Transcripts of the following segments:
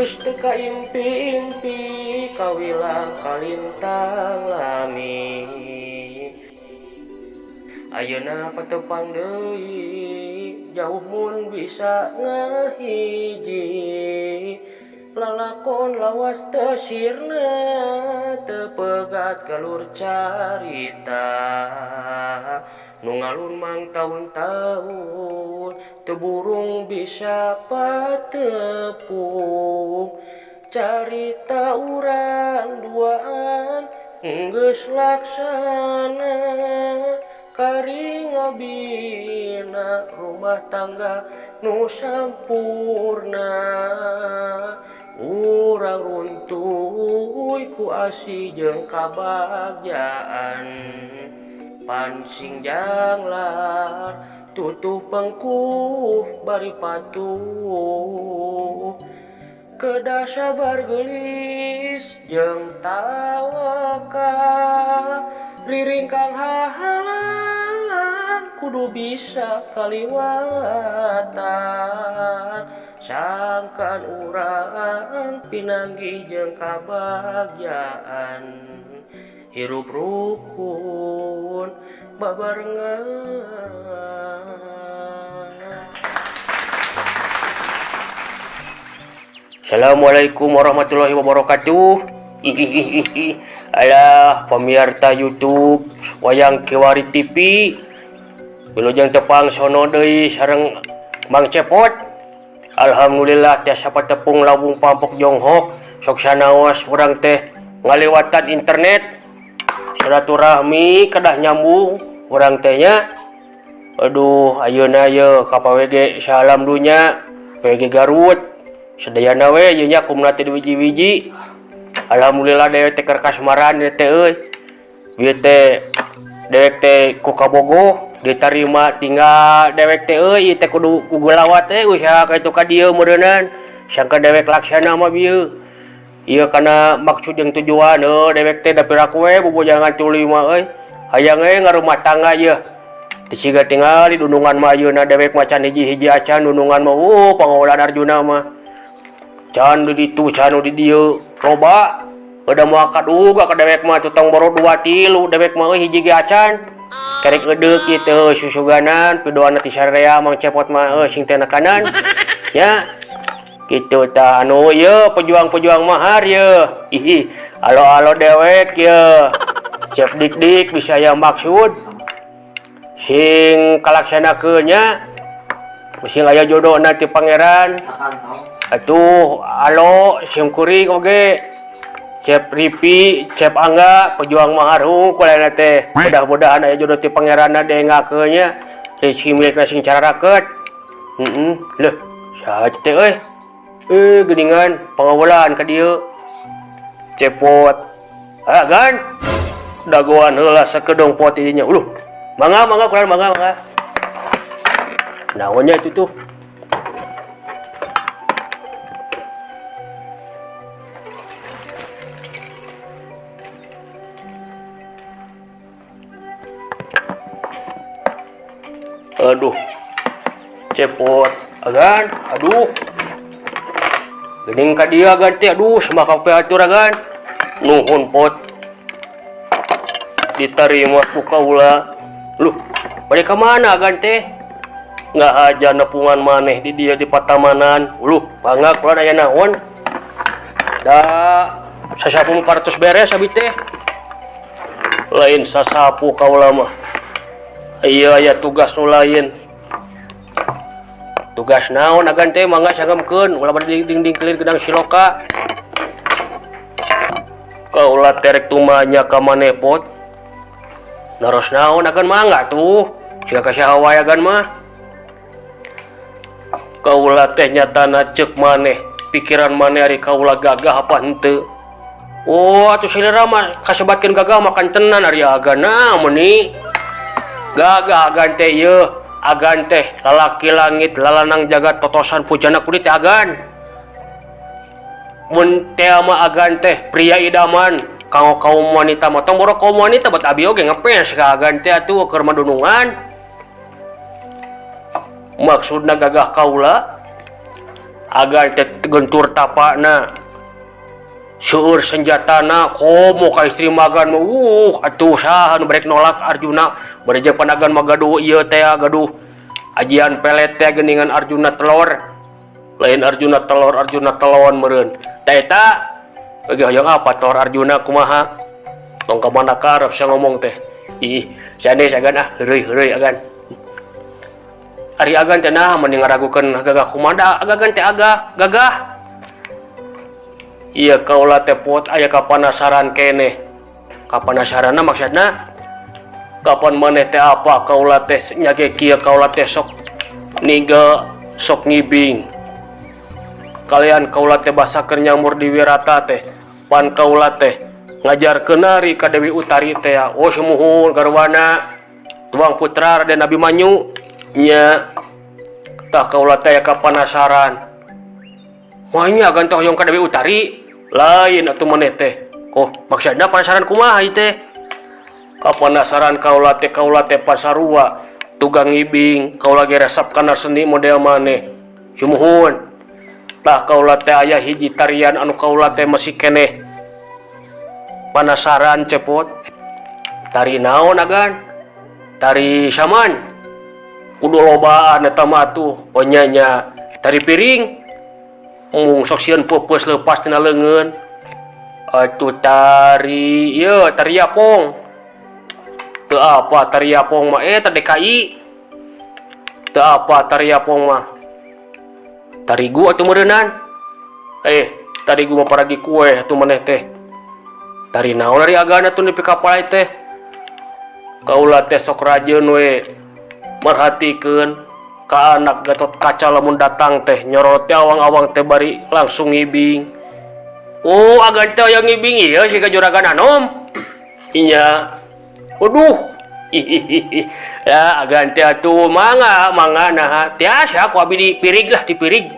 Geus teu kaimpi-impi kawilang kalintang lami. Ayeuna patepang deui jauh mun bisa ngahiji. Lalakon lawas teu sirna teu pegat galur carita. Nu ngalun mangtaun-taun teu burung bisa patepung. Carita urang duaan geus laksana kari ngabina rumah tangga nu sampurna. Urang runtuy ku asih jeung kabagjaan. Pansing janglar tutup pengkuh bari patuh. Kedah sabar geulis jeung tawakal. Riringkang hahalang kudu bisa kaliwatan. Sangkan urang pinanggih jeung kabagjaan. Hirup rukun babarengan. Assalamualaikum warahmatullahi wabarakatuh. Alah pemirsa YouTube Wayang Kiwari TV. Wilujeng tepang sono deui sareng Mang Cepot. Alhamdulillah tiasa patepung lawung pampok jonghok. Sok sanaos urang teh ngaliwatan internet. Silaturahmi kedah nyambung urang teh nya. Aduh ayeuna ye ka PWG salam dunya PWG Garut. Sadayana we ieu nya kumna teh wiji-wiji. Alhamdulillah dewek teh keur kasmaran ieu teh euy. Ieu teh dewek teh ku kabogoh ditarima tinggal dewek teh euy ieu teh kudu gugulawat teh usaha ka itu ka dieu meureunnan. Sangka dewek laksana mah bieu. Ieu kana maksud jeung tujuan heuh dewek teh da piraku we bubujangan tuluy mah euy. Hayang we ngarumah tangga ieu. Teu siga tinggal di dunungan mah ayeuna dewek mah can hiji-hiji acan dunungan mah pangaolan Arjuna mah. Can di ditu can di dieu loba. Udah moal kaduga ka dewek mah tutang boro 2 3 dewek mah euy hiji ge acan. Kerek edeuk ieu teh heuh susuganan pidoana ti sararea Mang Cepot mah heuh sing teh nekanan. Nya. Kitu tah anu ieu pejuang-pejuang mahar ieu. Ih, alo-alo dewek ieu. Cep dik-dik bisa aya maksud. Sing kalaksanakeun nya. Sing aya jodohna ti pangeran. Atuh alo sim kuring oge. Cep Ripi, Cep Angga, pejuang mahar hungkul ayeuna teh. Mudah-mudahan aya jodoh ti pangeranna dengakeun nya. Rezeki milikna sing cararaket. Heeh. Leuh, saha teh euy? Geuningan pangawulan ka dieu. Cepot. Ah, gan. Dagoan heula sakedeung pot ieu nya. Uluh. Mangga, mangga kurang mangga, mangga. Naonnya itu tuh? Aduh. Cepot. Agan, aduh. Geuning ka dieu agan teh, aduh semaka pe atur agan. Nuhun pot. Ditarima ku kaula. Luh, bade ka mana agan teh? Ngahaja nepungan maneh di dieu di patamanan. Luh, bangga kula aya naon? Da sasapu 400 beres abi teh. Lain sasapu kaula mah. Iya aya tugas nu lain. Tugas naon agan teh mangga sangemkeun ulah bade ding-ding kelir gedang siloka. Kaula terek tumanya ka maneh pot. Naros naon agan mangga tuh. Siga ka saha wae agan mah. Kaula teh nyatana ceuk maneh, pikiran maneh ari kaula gagah apa henteu. Oh, atuh selera mah kasebatkeun gagah mah kan tenan ari agan nah meuni. Gagah agan teh ieu. Agan teh lalaki langit lalanang jagat totosan pujana kulit teh agan. Mun teh mah agan teh pria idaman kanggo kaum wanita mah tong boro kaum wanita bat abi oge ngefans ka agan teh atuh keur madunungan. Maksudna gagah kaula Agan teh gentur tapana. Seueur senjatana komo ka istri magan mah atuh saha nu barek nolak Arjuna bari jeung panagan mah gaduh ieu teh gaduh ajian pelet teh geuningan Arjuna telor. Lain Arjuna telor, Arjuna telon meureun. Tah eta bagi hoyong apa telor Arjuna kumaha? Tong ka mana karep sia ngomong teh. Ih, sanes agan ah, heureuy-heureuy agan. Ari agan teh nah mending ngaragukeun gagah kumaha agan teh agah gagah. Iya kaula teh pot aya kapanasaran keneh. Kapanasaranna maksudna kapan maneh teh apa kaula teh nyage kieu kaula teh sok niga sok ngibing. Kalian kaula teh basa keur nyamur di Wirata teh pan kaula teh ngajarkeun nari ka Dewi Utari teh. Oh sumuhun garwana tuang putra Raden Abimanyu nya tah kaula teh kapanasaran. Mah nya agan teh hoyong ka Dewi Utari lain atuh maneh teh. Oh maksudna penasaran kumaha ieu teh? Kapanasaran kaula teh pasarua tukang ngibing kaula ge resep kana seni model maneh. Sumuhun. Tah kaula teh aya hiji tarian anu kaula teh masih keneh panasaran cepot. Tari naon agan? Tari saman. Kudu lobaan eta mah atuh. Oh nya nya tari piring. Mung sok sieun peupeus leupas tina leungeun. Atuh tari ieu tari yapong. Teu apa tari yapong mah teh DKI. Teu apa tari yapong mah. Tarigu atuh meureunan. Tarigu mah paragi kue atuh maneh teh. Tari naon ari agana atuh nepi ka palai teh. Kaula teh sok rajeun we merhatikeun ka anak Gatot Kaca lamun datang teh nyorot teh awang-awang teh bari langsung ngibing. Oh, agan teh hoyong ngibing ieu siga juragan Anom. Inya. Waduh. Ya agan teh atuh mangga mangga naha tiasa ku abi dipirig lah dipirig.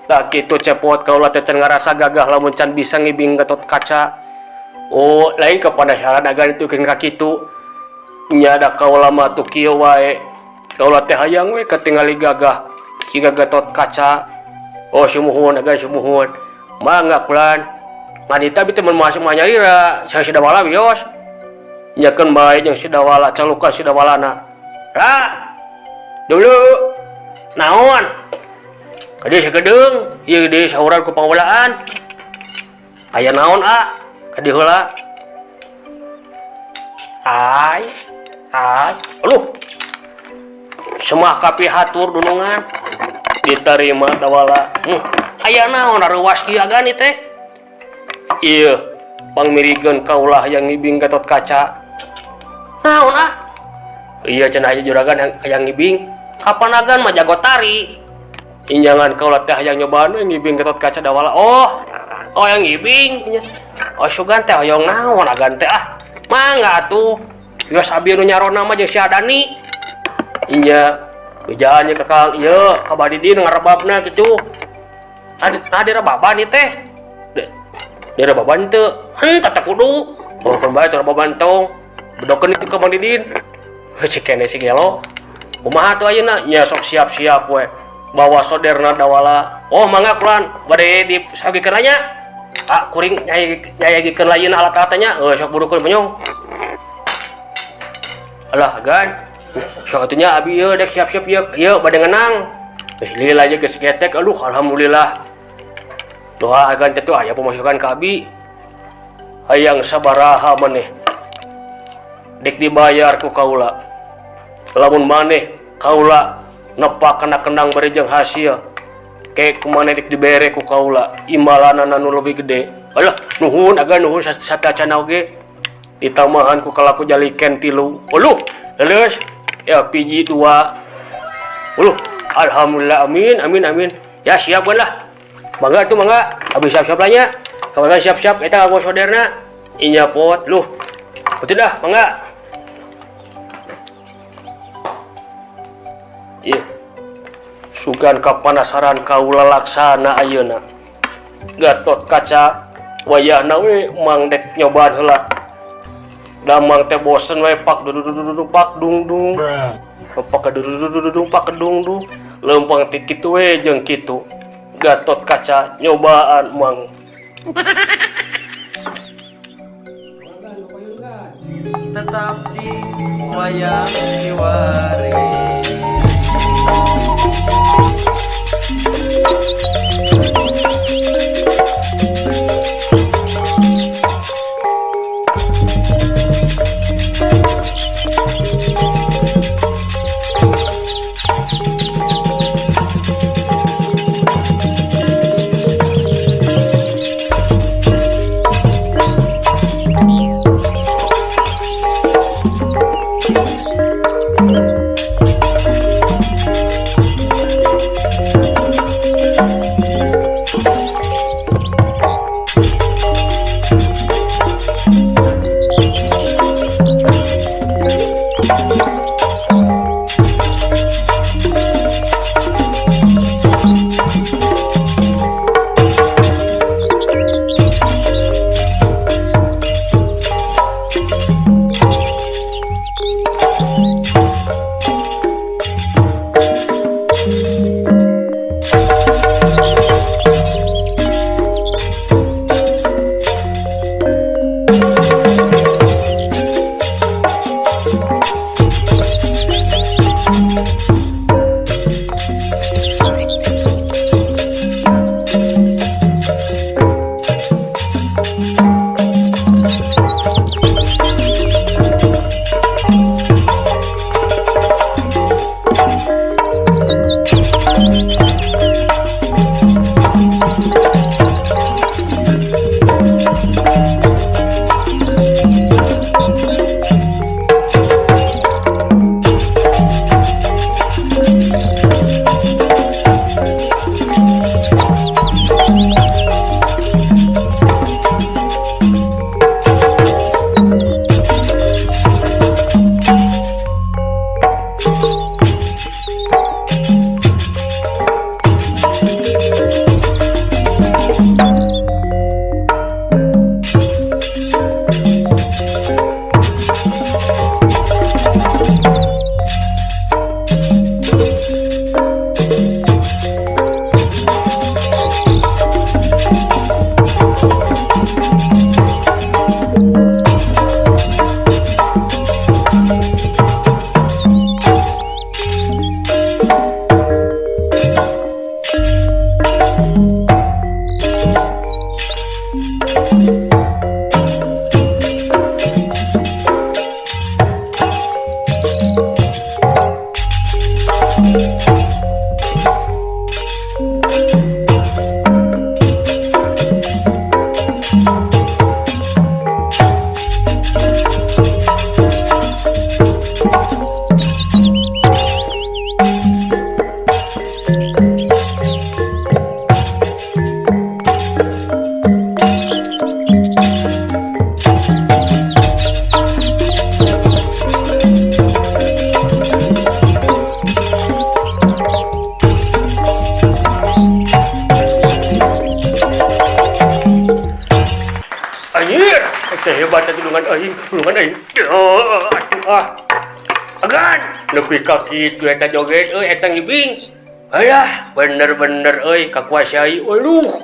Tah kitu cepot kaula teh can ngarasa gagah lamun can bisa ngibing Gatot Kaca. Oh, lain kapanasaran agan itu keun ka kitu. Nya da kaula mah atuh kieu wae. Kaula teh hayang we katingali gagah siga Gatot Kaca. Oh, sumuhun agan sumuhun. Mangga kulan. Ngan eta abi teh mun masuk mah nyalira, saya Sidawala wios. Nyakeun bae jeung Sidawala calukan Sidawalana. Ra. Dulu. Naon? Kadieu sakedeung, ieu deui sauran ku pangulaan. Aya naon a? Kadieu heula. Ai. Ai. Aduh. Semah kapihatur dunungan. Diterima dawala. Aya naon areuwas kieu agan ieu teh? Ieu pangmirikeun kaula hayang ngibing Gatot Kaca. Naon ah? Iya cenah aya juragan hayang ngibing. Kapan agan mah jago tari. Injangan kaula teh hayang nyobaan we ngibing Gatot Kaca dawala. Oh, oh hayang ngibing nya. Oh sugan teh hoyong naon agan teh ah. Mangga atuh. Geus abi nu nyarona mah jeung si Adani. Inya bejaan ka Kang ieu ka Badidin ngarebabna kitu. Nah direbaban ieu teh. Direbaban teu. Henteu teh kudu. Oh keun bae teh rebaban tong. Bedokeun itu ka Bang Didin. Heuh si kene si gelo. Kumaha tuh ayeuna? Nya sok siap-siap we. Bawa soderna dawala. Oh mangga kulan bade disagikeun nya. Ah kuring nyayagikeun lain alat-alatnya. Heuh sok burukeun penyong. Alah agan. Sok atuh nya abi ieu dek siap-siap ieu ieu bade ngenang. Geus lila aja geus ketek aduh alhamdulillah. Doa agan teh tuh aya pemasukan ka abi. Hayang sabaraha maneh. Dek dibayar ku kaula. Lamun maneh kaula nepak kana kendang bari jeung hasil. Ke kumaneh dek dibere ku kaula imbalanana nu leuwih gede. Alah nuhun agan nuhun satacana oge. Ditamahan ku kalaku jaliken 3. Uluh, leles. Ya piji 2. Uluh, alhamdulillah amin amin amin. Ya siap lah. Mangga tuh mangga. Habis siap-siap lah nya. Mangga siap-siap eta nganggo soderna. Inya pot luh. Betul dah mangga. Iya. Sugan kapanasaran kaula laksana ayeuna. Gatot Kaca wayahna we mang dek nyobaan heula. Damang teh bosen we pak dududududu pak dung dung. Pak dududududu pak dung dung. Leumpang teh kitu we jeung kitu. Gatot Kaca nyobaan Mang. Tetap di Wayang Kiwari. Anjir, eta hebat tulungan aing, tulungan aing. Ah. Agan, nepi ka kitu eta joget euy eta ngibing. Ayah, bener-bener euy kakuasai. Aduh.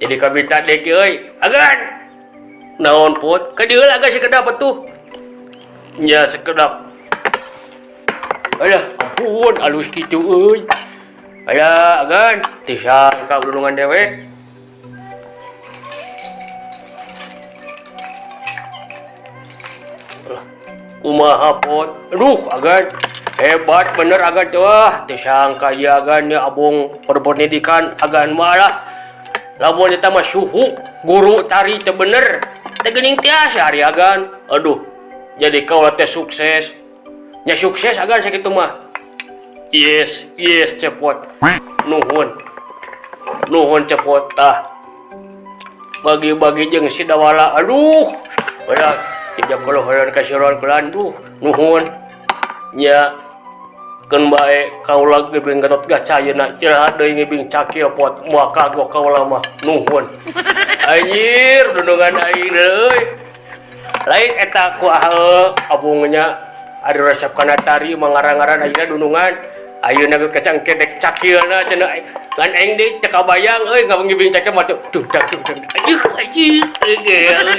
Jadi kabita dek euy. Agan. Naon put? Ka dieu agan sakedap atuh. Nya sakedap. Alah, ampun alus kitu euy. Alah, agan, teu sangka ulungan dewek. Kumaha pot, aduh agan hebat bener agan tuh, ah teu sangka ieu agan nya abong perpendidikan agan malah lamun eta mah suhu guru tari teu bener teh geuning tiasa ari agan, aduh jadi kaula teh sukses nya sukses agan sakitu mah. Yes yes cepot, nuhun nuhun cepot tah bagi-bagi jeung si Dawala, aduh udah tidak kalau hoyon kasiron kelanduh nuhun nya keun bae kaula ngibing Gatot Kaca ayeuna iraha deui ngibing cakil pot moal kagok kaula mah nuhun anjir dundungan aing euy lain eta ku abungnya ari resep kana tari mangarang-ngaran ayeuna dundungan. Ayeuna ge kacang kedek cakilna cenah, ngan aing deui teu kabayang euy ngabing cakil mah tuh duh dak duh dak. Aduh, aduh.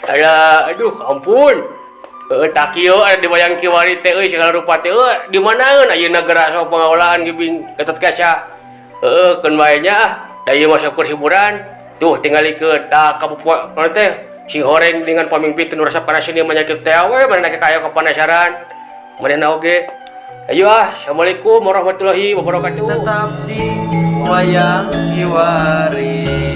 Alah, aduh, ampun. Heeh, tah kieu aya di wayang kiwari teh euy, segala rupa teh euy di manaeun ayeuna geura sok pangaulaan gibing Gatot Kaca. Heeh, keun bae nya ah. Da ieu mah saukur hiburan. Tuh tingalikeun tah kabupaten teh sing horeng dengan pamimpin teu nu resep kana seni manyakit teh we manehna ge kaya kapanasaran. Manehna oge. Ayo ah, assalamualaikum warahmatullahi wabarakatuh. Tetap di Wayang Kiwari.